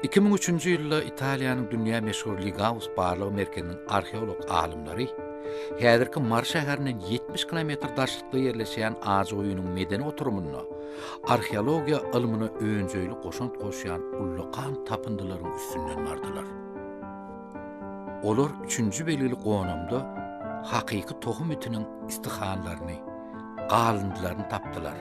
2003-nji ýylda Italiýanyň dünýä meşhur Ligaus barlag merkeziniň arheolog alymlary häzirki Mary şäherinden 70 kilometr daşlykda ýerleşýän Ajyguýynyň medeni oturymynda arheologiýa ylmyna önjeýli goşant goşýan ullakan tapyndylaryň üstünden bardylar. Olar üçünji belgili gonamda hakyky tohum itiniň istihanlaryny, galyndylaryny tapdylar.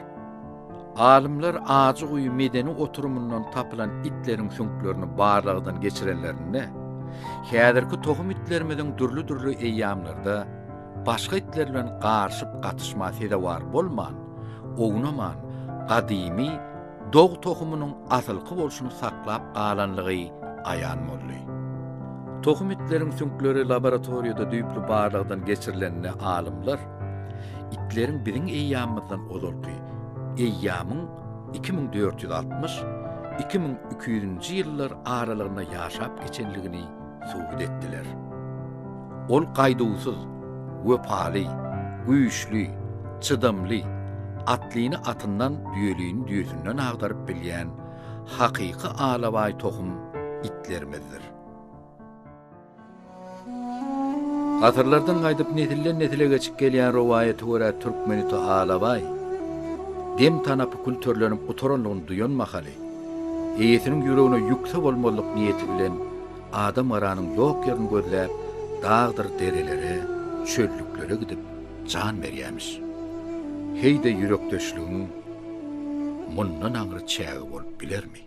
Alymlar Ajyguýy medeni oturymyndan tapylan itleriň süňklerini barlagdan geçirenlerinde, häzirki tohum itlerimiziň dürli-dürli eýýamlarda başga itler bilen garyşyp-gatyşma sezewar bolman, ownaman, gadymy dog tohumynyň asylky bolşuny saklap galanlygy aýan boldy. Tohum itleriň süňkleri laboratoriýada düýpli barlagdan geçirilende alymlar itleriň biziň eýýamymyzdan ozalky eýýamyň 2460, 2200-nji ýyllar aralygynda ýaşap geçenligini subut etdiler. Ol gaýduwsyz, wepaly, güýçli, çydamly, atlyny atyndan, düýelini düýesinden agdaryp bilýän hakyky alabaý tohum itlerimizdir. Asyrlardan gaýdyp nesilden-nesile geçip gelýän rowaýata görä türkmen iti alabaý dem tanapy külterlenip gutaranlygyny duýan mahaly, eýesiniň ýüregine ýükse bolmazlyk niýeti bilen adam-garanyň ýok ýerini gözläp dagdyr derelere, çöllüklere gidip jan berýämiş. Heý-de ýürekdeşligiň mundan aňry çägi bolup bilermi?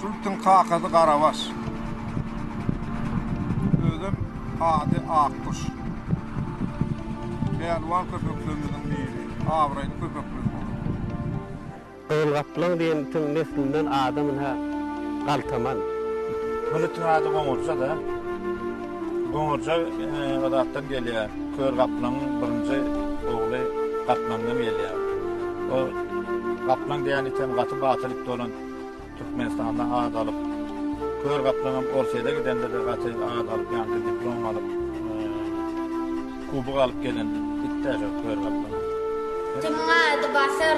Şultuň kakasy Garabaş. Özem ady Akguş. Pälwan köpeklerimiziň biri, abraýly köpeklerimiz. Gyzyl gaplaň diýen itiň neslinden adam ynha galtaman. Bul itiň ady Goňurja-da. Goňurja o zatdan gelýär. Kör gaplaňyň birinji ogly Gaplaňdan gelýär. O Gaplaň diýen item gaty batyr it bolan Türkmenistanda ad alyp, Kör gaplaňam Orsýede gidende-de gaty ad alyp, ýaňky diplom alyp, kubok alyp gelen it-dä şo Kör gaplaň. Itimiň ady Batyr.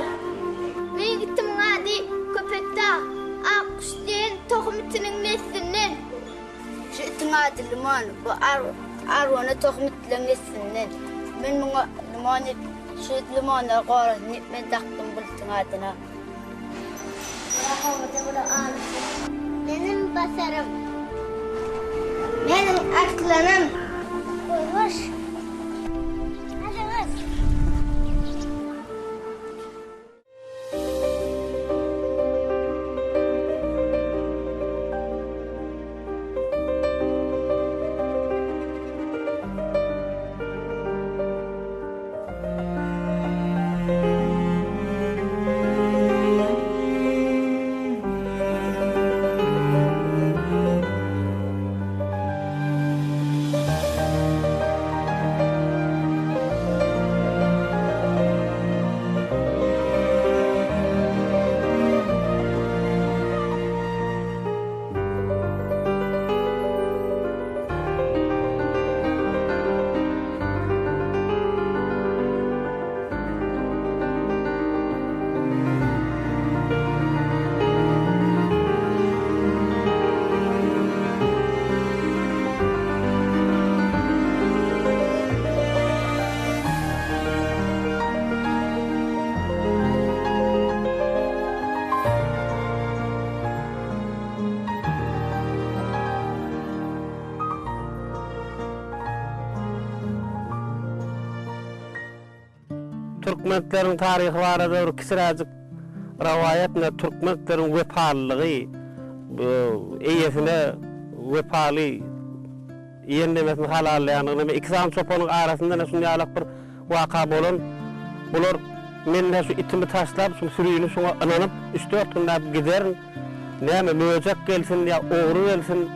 Meň itimiň ady Köpetdag. Akguş diýen tohum itiniň neslinden. Şu itiň ady Limon. Bu arwana tohum itleň neslinden. Men muňa Limon diýip, şu limonlary gorasyn diýip men dakdym bu itiň adyna. Meniň basarym. Meniň arslanym. Gurguş. Alygyz. Türkmenleriň taryhy barada bir kiçiräjik rowaýat ine türkmenleriň wepalylygy eýesine wepaly iýen nemesini halallaýandygyny ine iki sany çopanyň arasynda ine şuny ýalak bir waka bolan bular men ine şu itimi taşlap şu sürini şuňa ynanyp üç-dört günläp giderin Näme, möjek gelsin ýa ogry gelsin,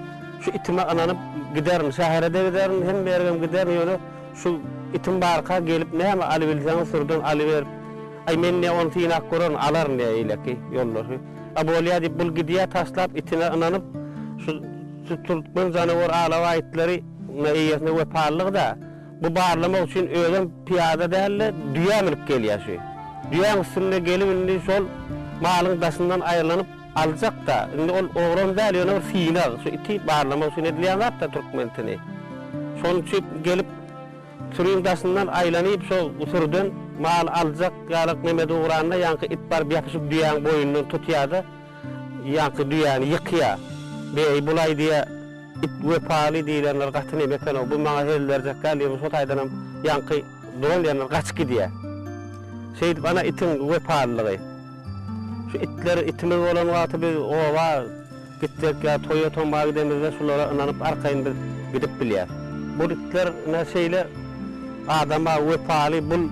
şu itime ynanyp giderin, şähere-de giderin, hemme ýerigem giderin, ýöne şu itim barka gelip näme alybilseňiz sürüden alyber. Aý, men diýýär, ony synap görerin, alaryn diýýär eýleki ýoldaşy. A bolýa diýip, bul gidýär, taşlap itine ynanyp, şu türkmen janawar alabaý itleri eýesine wepalylygy-da. Bu barlamak üçin özem pyýada däl-de, düýä münüp gelýär şu. Düýäň üstünde gelip indi şol malyň daşyndan aýrylanyp aljak-da. Indi ol ogram däl, ýöne bir synag, şu iti barlamak üçin edilýän zat-da türkmen itini. Şonuň üçin gelip süriň daşyndan aýlanyp şo sürüden mal aljak ýalak nemede ugranda ýaňky it baryp ýapyşyp düýäň boýundan tutýar-da, ýaňky düýäni ýykýar. Beý, bulaý diýýär. It wepaly diýlenler gaty neme eken-ow, bu maňa hezil berjek däl diýip, şo taýdanam ýaňky duran ýerinden gaçyp gidýär. Şeýdip ana itiň wepalylygy. Şu itler itimiz bolan wagty biz oba gitsek ýa toýa-tomga gidemizde şulara ynanyp arkaýyn biz gidip bilýäs. Bu itler ine şeýle adama wepaly, bul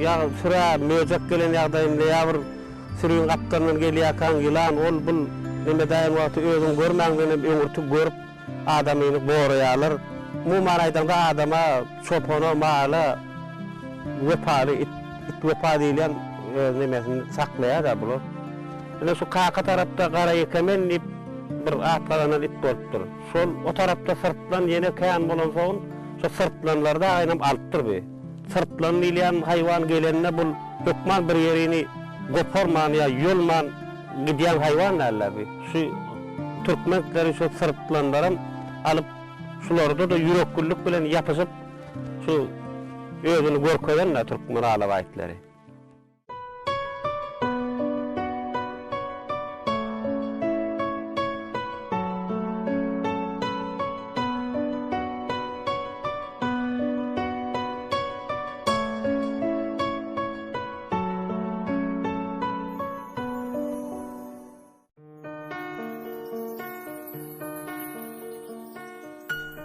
ýa sürä möjek gelen ýagdaýynda ýa bir Süriň gapdalyndan gelýärkäň ýylan ol-bul nemedäýen wagty özüň görmäňdenem öňürti görüp adamyny goraýarlar. Umuman aýdaňda adama, çopana, mala wepaly it. It wepa diýilýän öz nemesini saklaýar-da bular. Ine şu kaka tarapda Gara ýekemen diýip bir at gazanan it bolupdyr. Şol o tarapda syrtlan ýene kän bolansoň şo syrtlanlary dagynam alypdyr bi. Syrtlan diýilýän haýwan gelende bul hökman bir ýerini goparman ýa ýolman gidýän haýwan däldir bi. Şu türkmen itleri şu syrtlanlaram alyp şularda-da ýürekgüllik bilen ýapyşyp şu özüni görkezen-dä türkmen alabaý itleri.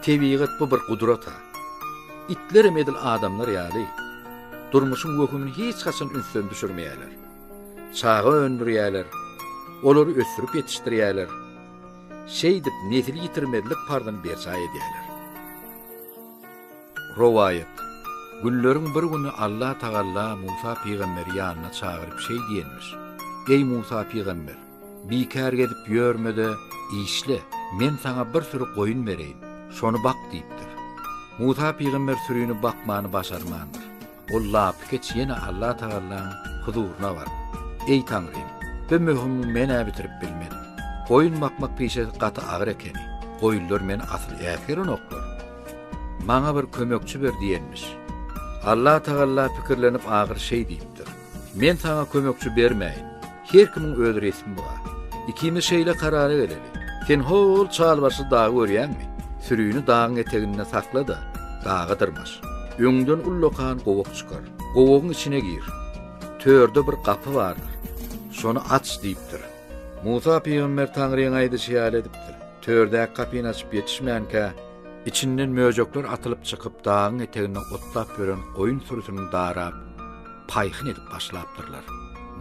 Tebigat bu bir gudrat-a. Itlerem edil adamlar ýaly, durmuşyň wehimini hiç haçan ünsden düşürmeýärler. Çaga öndürýärler, olary ösdürip ýetişdirýärler. Şeýdip, nesil ýitirmezlik parzyny berjaý edýärler. Rowaýat, Günleriň bir güni Allah Tagalla Musa pygamberi ýanyna çagyryp şeý diýenmiş, Eý Musa pygamber! Bikär gezip ýörme-de, işle, men saňa bir süri goýun bereýin, şony bak diýipdir. Musa pygamber sürini bakmany başarmandyr. Ol lapykeç ýene Allah Tagallaň huzuryna baryp. Eý Taňrym, bu möhümiňi men-ä bitirip bilmedim. Goýun bakmak pişesi gaty agyr ekeni. Goýunlar meni asyl äsgerenoklar. Maňa bir kömekçi ber diýenmiş. Allatagalla pikirlenip ahyr şeý diýipdir. Men saňa kömekçi bermäýin. Her kimiň öz resmi bar. Ikimiz şeýle karara geleli. Sen ho-ol çalbaşly dagy görýäňmi? Sürini dagyň eteginde sakla-da, daga dyrmaş. Öňüňden ullakan gowak çykar. Gowagyň içine gir. Törde bir gapy bardyr. Şony aç diýipdir. Musa pygamber Taňryň aýdyşy ýaly edipdir. Tördäki gapyny açyp ýetişmänkä, içinden möjekler atylyp çykyp, dagyň eteginde otlap ýören goýun sürüsini darap, paýhyn edip başlapdyrlar.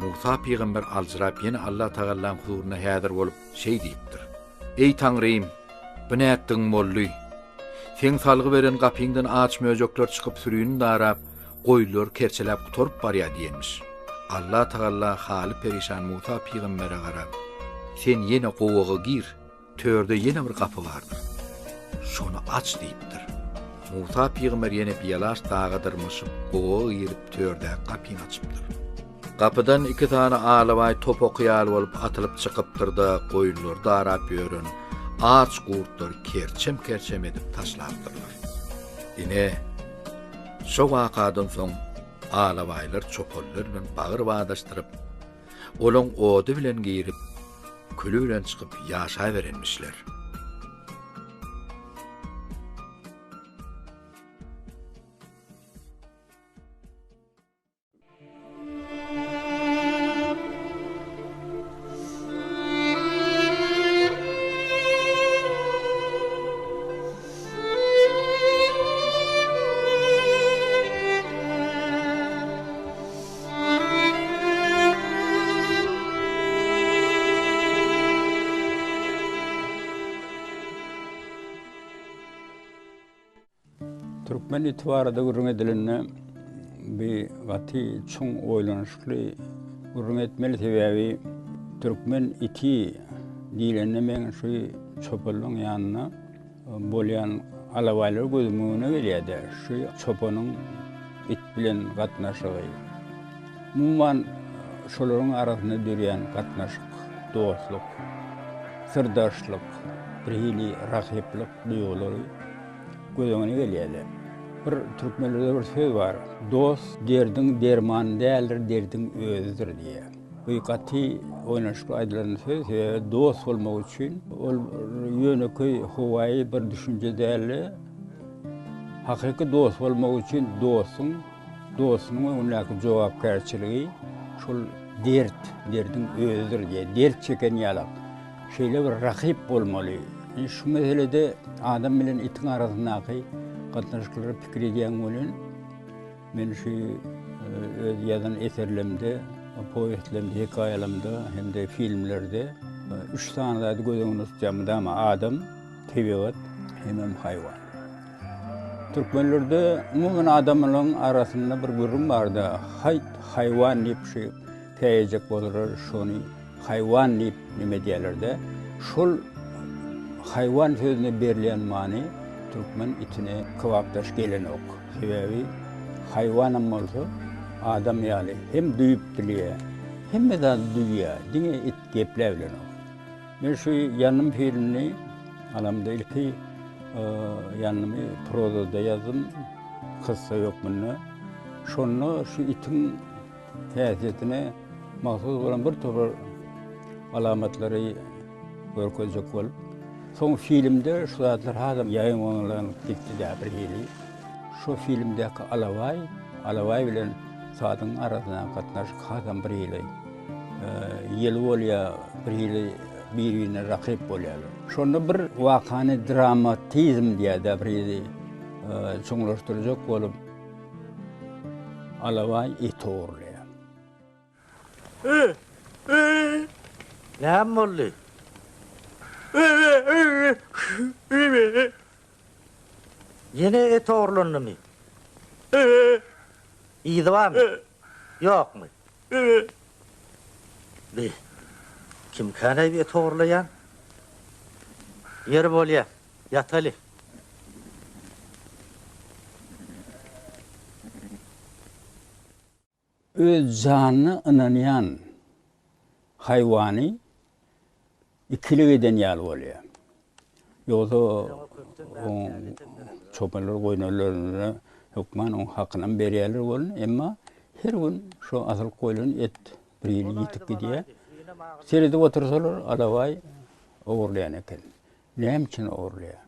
Musa pygamber aljyrap ýene Allatagallaň huzuryna häzir bolup, şeý diýipdir, Eý, Taňrym! Bu nätdigiň boldy? Seň salgy beren gapyňdan aç möjekler çykyp sürini darap, goýunlary kerçeläp gutaryp barýar diýenmiş. Allatagalla haly perişan Musa pygambere garap, Sen ýene gowaga gir, törde ýene bir gapy bardyr. Şony aç diýipdir. Musa pygamber ýene bialaç daga dyrmaşyp, gowaga girip, tördäki gapyny açypdyr. Gapydan iki sany alabaý top oky ýaly bolup atylyp çykypdyr-da, goýunlary darap ýören aç gurtlary kerçem-kerçem edip taşlapdyrlar. Ine, şo wakadan soň alabaýlar çopanlar bilen bagyr badaşdyryp, olaň ody bilen girip, küli bilen çykyp ýaşaberenmişler. Türkmen iti barada gürrüň edilende bi gaty çuň oýlanyşykly gürrüň etmeli sebäbi türkmen iti diýlende meň şu çopanlaryň ýanynda bolýan alabaýlar gözümiň öňüne gelýärdi. Şu çopanyň it bilen gatnaşygy. Umuman şolaryň arasynda dörýän gatnaşyk, dostluk, syrdaşlyk, bir hili rahyplyk duýgulary göz öňüne gelýärdi. Bir türkmenlerde bir söz bar. Dost derdiň dermany däldir, derdiň özüdir diýýär. Bu gaty oýnaşykly aýdylan söz. Sebäbi dost bolmak üçin ol ýönekeý howaýy bir düşünje däldi. Hakyky dost bolmak üçin dostuň dostunyň öňündäki jogapkärçiligi şol dert, derdiň özüdir diýýär. Dert çeken ýalak. Şeýle bir rakyp bolmaly. Şu meselede adam bilen itiň arasyndaky gatnaşyklary pikir edýän welin, men şu e, öz ýazan eserlerimde, powestlerimde, hekaýalarymda hem-de filmlerde e, üç sany zady göz öňünde tutýan mydama adam, tebigat hemem haýwan. Türkmenlerde umuman adamlaryň arasynda bir gürrüň bardy. Haýt haýwan diýip şu käýejek bolurlar şony Haýwan diýip neme edýärler-de, şol haýwan sözüne berilýän many türkmen itine kybapdaş gelenok. Sebäbi haýwanam bolsa adam ýaly hem duýup bilýär, hemme zady duýýar, diňe it gepläbilenok. Men şu Ýandym filmini alamda ilki Ýandymy prozada ýazdym, kyssa hökmünde. Şonda şu itiň häsiýetine mahsus bolan bir topar alamatlary görkezjek bolup, soň filmde şu zatlar hasam ýaýbaňlanyp gitdi-dä bir hili. Şo filmdäki Alabaý, Alabaý bilen Sadygyň arasyndaky gatnaşyk hasam bir hili ýyly bolýar, bir hili bir-birine rakyp bolýarlar. Şonda bir wakany dramatizm diýýär-dä bir hili çuňlaşdyrjak bolup, Alabaý it ogurlaýar. Näme boldy? Ýene et ogurlandymy? Yzy barmy? Ýokmy? Bi, kimkäneý et ogurlaýan? Ýeri bolýa, ýataly. Öz janyna ynanýan. haýwany ikilik eden ýaly bolýar. Ýogsa oň çopanlar goýnalarynda hökman oň hakynam berýärler welin, emma her gün şo asylyp goýlan et bir hili ýitip gidýär. Seredip otursalar alabaý ogurlaýan eken. Näme üçin ogurlaýar?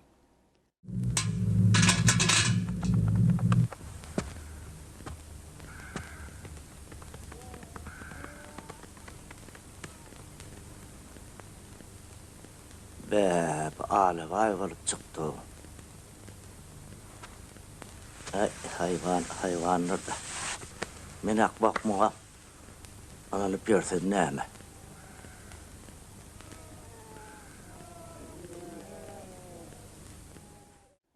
Bä, bu alabaý bolup çykdy-ow. Äý, haýwan, haýwandyr-da. Men akmak muňa ynanyp ýörsem näme?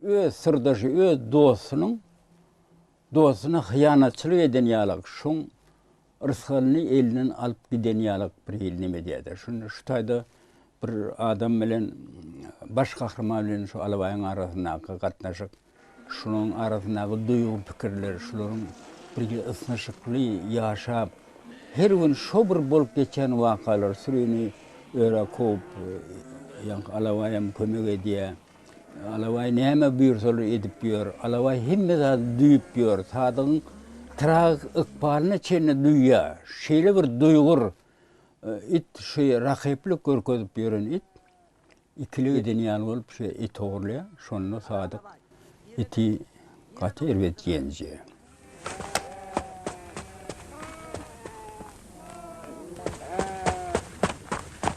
Öz syrdaşy, öz dostunyň dostuna hyýanatçylyk eden ýalak, şoň rysgalyny elinden alyp giden ýalak bir hili neme edýärdi. Şunda şu taýda bir adam bilen baş gahryman bilen şu Alabaýyň arasyndaky gatnaşyk Şularyň arasyndaky duýgy-pikirler, şularyň birge ysnyşykly ýaşap, her gün şo bir bolup geçýän wakalar, sürini örä kowup, ýaňky Alabaýam kömek edýär. Alabaý näme buýursalar edip ýör. Alabaý hemme zady duýup ýör. Sadygyň tragik ykbalyna çenli duýýar. Şeýle bir duýgur it, şu rakyplyk görkezip ýören it. Ikilik eden ýaly bolup şu it ogurlaýar. Şonda Sadyk iti gaty erbet ýenjýär.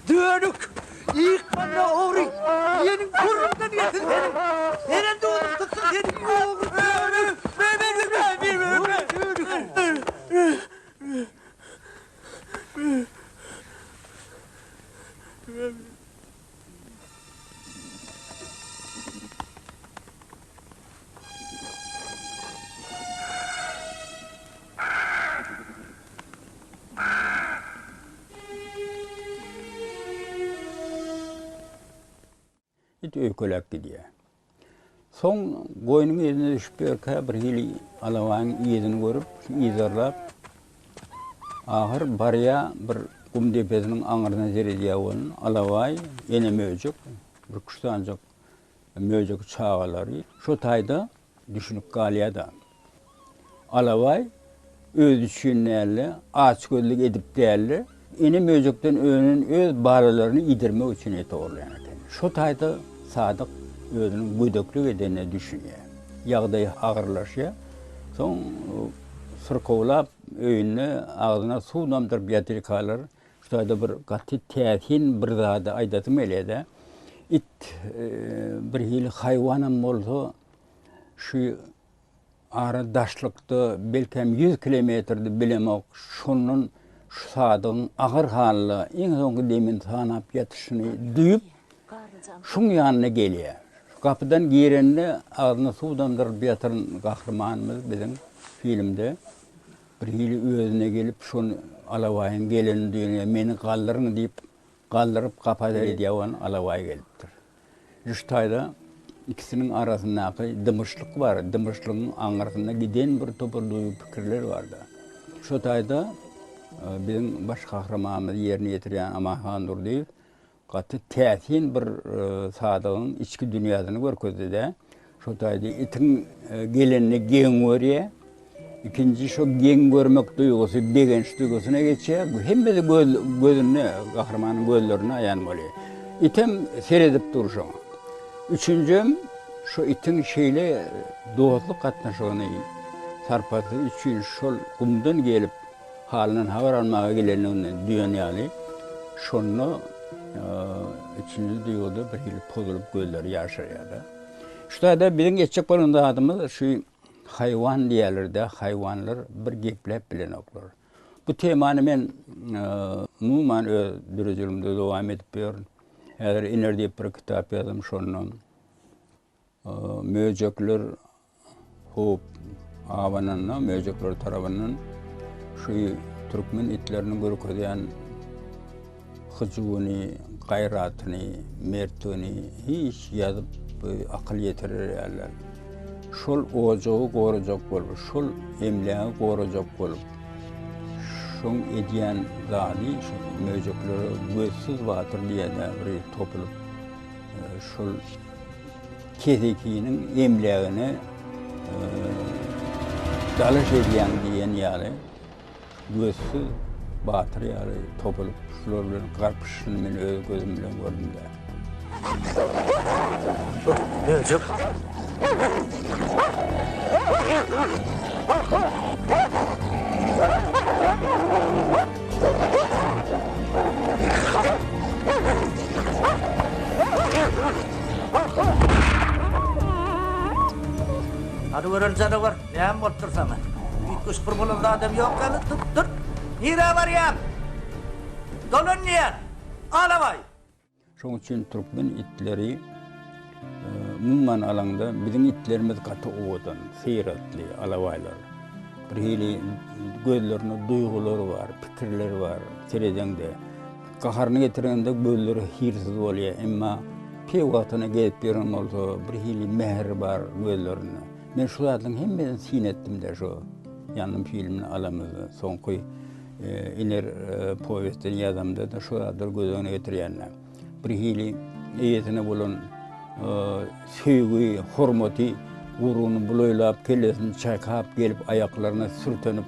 Dönük! Ýykmanda ogry! Diýeniň burnundan gelsin seniň! Senem duzuň tutsun seniň ogry dönük! It öýkeläp gidýär. Soň goýnuň yzyna düşüp ýörkä bir hili alabaýyň yzyny görüp, yzarlap, ahyr barýar bir gum depesiniň aňyrsyna seredýär welin, alabaý, ene möjek, bir küçsanjak möjek çagalary şo taýda Düşünip galýa-da. Alabaý özi üçin däl-de, açgözlük edip däl-de, ene möjekden önen öz balalaryny iýdirmek üçin et ogurlaýan eken. Şo taýda Sadyk özüniň gödeklik edenine düşünýär. Ýagdaýy agyrlaşýar. Soň syrkawlap öýünde agzyna suw damdyryp ýatyrkalar şu taýda bir gaty täsin bir zady aýdasym gelýär-de. It bir hili haýwanam bolsa Şu ara daşlykda, belkäm ýüz kilometrdi, bilemok, şondan şu Sadygyň agyr halda iň soňky demini sanap ýatyşyny duýup, şuň ýanyna gelýär. Şu gapydan girende agzyna suw damdyrylyp ýatan gahrymanymyz biziň filmde birhili özüne gelip, şony Alabaýyň gelenini duýan, meni galdyryň diýip, galdyryp gapa seredýär, ony Alabaý gelipdir. Şu taýda ikisiniň arasyndaky dymyşlyk bar, dymyşlygyň aňyrsynda giden bir topar duýgy pikirler barda. Şu taýda biziň baş gahrymanymyzy ýerine ýetirýän Amanhan Durdyýew gaty täsin bir Sadygyň içki dünýäsini görkezdi-de. Şo taýda itiň gelenini geň görýär. Ikinji şo geň görmek duýgusy begenç duýgusyna geçýär. Bu hemmesi göz, gözünde, gahrymanyň gözlerinde aýan bolýar. Item seredip dur şoňa. Üçünjem şo itiň şeýle dostluk gatnaşygyny sarpasy üçin şol gumdan gelip halyndan habar almaga gelendigini duýan ýaly, şonda üçünji duýguda bir hili pozulyp gözleri ýaşarýar-da. Şu taýda biziň etjek bolan zadymyz şu haýwan diýýärler-de, haýwanlar bir gepläp bilenoklar. Bu temany men umuman öz döredijiligimde dowam edip ýörün. Häzir Iner diýip bir kitap ýazdym, şonda Möjekler howp abananda, möjekler tarapyndan şu türkmen itleriniň görkezýän hyjuwyny, gaýratyny, mertligini hiç ýazyp akyl ýetirer ýaly. Şol ojagy gorajak bolup, şol emlägi gorajak bolup, Şoň edýän zady şu möjeklere gözsüz batyr diýýär bir topulyp şol kesekiniň emlägine dalaş edýäň diýen ýaly gözsüz batyr ýaly topulyp şular bilen garpyşyşyny men öz gözüm bilen gördüm-de. Möjek. Hany göreli janawar, näme bolupdyr saňa? Üýtgeşik bir bolan zadam ýok ýaly, dur, dur! Nirä barýaň? Dolan diýýän! Alabaý! Şonuň üçin türkmen itleri umuman alaňda biziň itlerimiz gaty owadan, syratly alabaýlar. Bir hili gözlerinde duýgulary bar, pikirleri bar seredeňde. Gaharyny getirende gözleri hyýrsyz bolýar, emma peýwagtyna gezip ýören bolsa bir hili mähir bar gözlerinde. Men şu zatlaryň hemmesini syn etdim-de şu Ýangyn filmini alamyzda soňky Iner powestini ýazamda-da şu zatlary göz öňüne getirýän-de. Bir hili eýesine bolan söýgi, hormaty guruny bulaýlap, kellesini çaýkap gelip aýaklaryna sürtenip,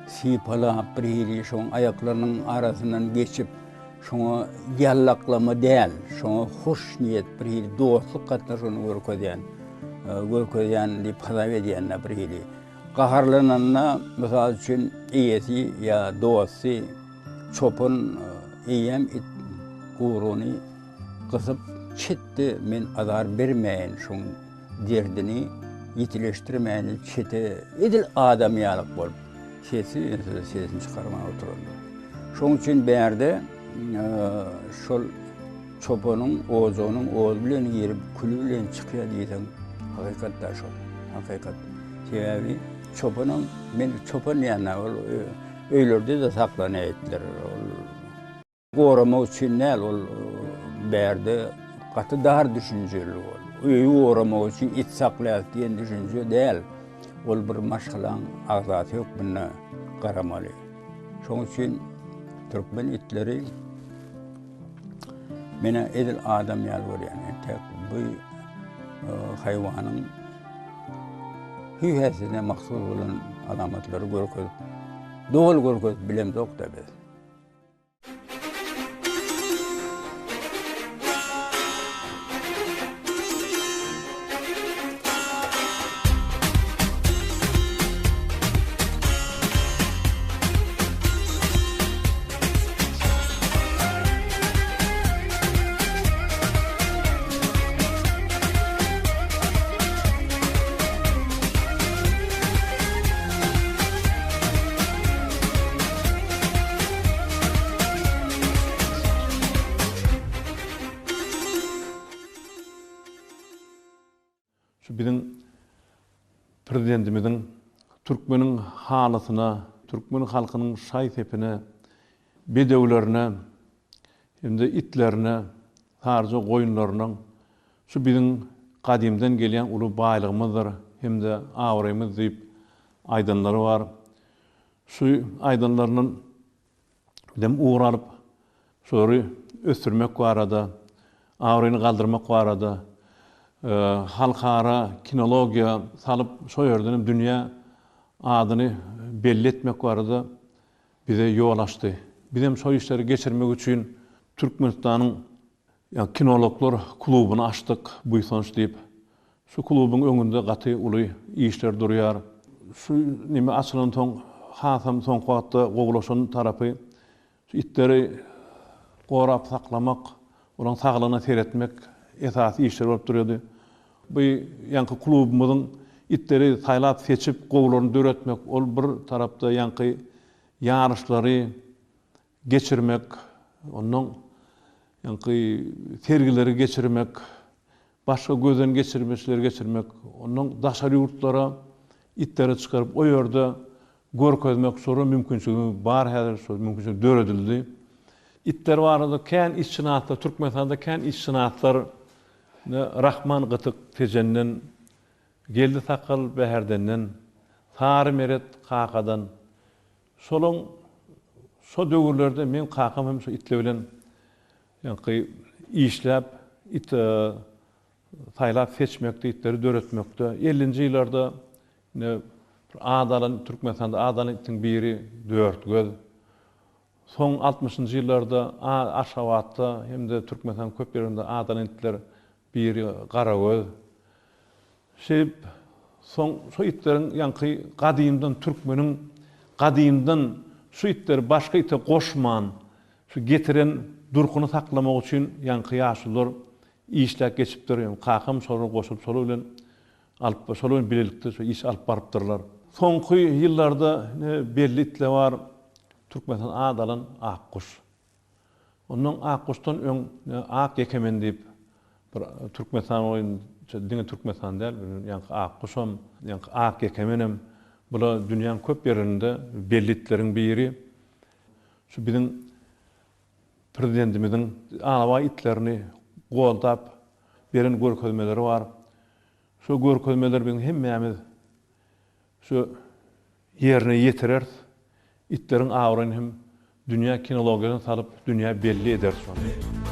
sypalap bir hili şoň aýaklarynyň arasyndan geçip, şoňa ýallaklama däl, şoňa hoş niýet bir hili dostluk gatnaşygyny görkezýän, görkezýän diýip hasap edýän-de bir hili. Gaharlananda, mysal üçin, eýesi ýa dosty çopan eýýäm it guruny gysyp, çetde men azar bermäýin, şoň derdini ýitileşdirmäýin diýip çete edil adam ýalyk bolup, sessiz-üýnsüz sesini çykarman oturandyr. Şoň üçin bärde şol Çopanyň ojagynyň ody bilen girip, küli bilen çykýar diýseň, hakykat-da şol. Hakykat. Sebäbi çopanam, men çopan diýende ol öýlerde-de saklanýar itler. Ol goramak üçin däl, ol bärde gaty dar düşünjeli ol. Öýi goramak üçin it saklaýas diýen düşünje däl. Ol bir maşgalaň agzasy hökmünde garamaly. Şonuň üçin türkmen itleri Menä edil adam ýaly görýän. Entek bu haýwanyň hüý-häsiýetine mahsus bolan alamatlary görkezip, doly görkezip bilemzok-da biz. Şu biziň Prezidentimiziň türkmeniň halysyna, türkmen halkynyň şaý-sepine, bedewlerine hem-de itlerine, saryja goýunlarynyň şu biziň gadymdan gelýän uly baýlygymyzdyr hem-de abraýymyz diýip aýdanlary bar. Şu aýdanlaryndan bizem ugur alyp, şolary ösdürmek barada, abraýyny galdyrmak barada, halkara kinologiýa salyp, şo ýerden hem dünýä adyny belli etmek barada bize ýol açdy. Bizem şo işleri geçirmek üçin Türkmenistanyň kinologlar klubuny açdyk, Buýsanç diýip. Şu klubuň öňünde gaty uly işler durýar. Şu neme açylansoň hasam soňky wagtda gowulaşan tarapy şu itleri gorap saklamak, olaryň saglygyna seretmek esasy işler bolup durýardy. Bu ýaňky klubumyzyň itleri saýlap-seçip gowularyny döretmek, ol bir tarapda ýaňky ýaryşlary geçirmek, ondan ýaňky sergileri geçirmek, başga gözden geçirmeçleri geçirmek, ondan daşary ýurtlara itleri çykaryp o ýerde görkezmek şolara mümkinçiligimiz bar häzir şol mümkinçilik döredildi. Itler barada kän itşynaslar Türkmenistanda kän itşynaslar Rahman Gytyk Tejenden, Geldi Sakgal Bäherdenden, Sary Meret Kakadan şolaň. Şo döwürlerde meň kakam hem şo itler bilen ýaňky işläp, it saýlap seçmekde, itleri döretmekde. Ellinji ýyllarda ine bir ad alan, Türkmenistanda ad alan itiň biri Dörtgöz. Soň altmyşynjy ýyllarda Aşgabatda hem-de Türkmenistanyň köp ýerinde ad alan itler biri Garagöz. Şeýdip, soň şo itleriň ýaňky gadymdan türkmeniň gadymdan şu itleri başga ite goşman, şu getiren durkuny saklamak üçin ýaňky ýaşulular işläp geçipdir. Ýöne kakam şolara goşulyp şolar bilen alyp şolar bilen bilelikde şu işi alyp barypdyrlar. Soňky ýyllarda ine belli itler bar. Türkmenistan ad alan Akguş. Ondan Akguşdan öň Ak ýekemen diýip bir Türkmenistan boýunça diňe Türkmenistan däl, ýaňky Akguşam, ýaňky Ak ýekemenem bula dünýäň köp ýerinde belli itleriň biri. Şu biziň Prezidentimiziň alabaý itlerini goldap beren görkezmeleri bar. Şo görkezmeleri biziň hemmämiz şu ýerine ýetireris. Itleriň abraýyny hem dünýä kinologiýasyna salyp, dünýä belli ederis şony.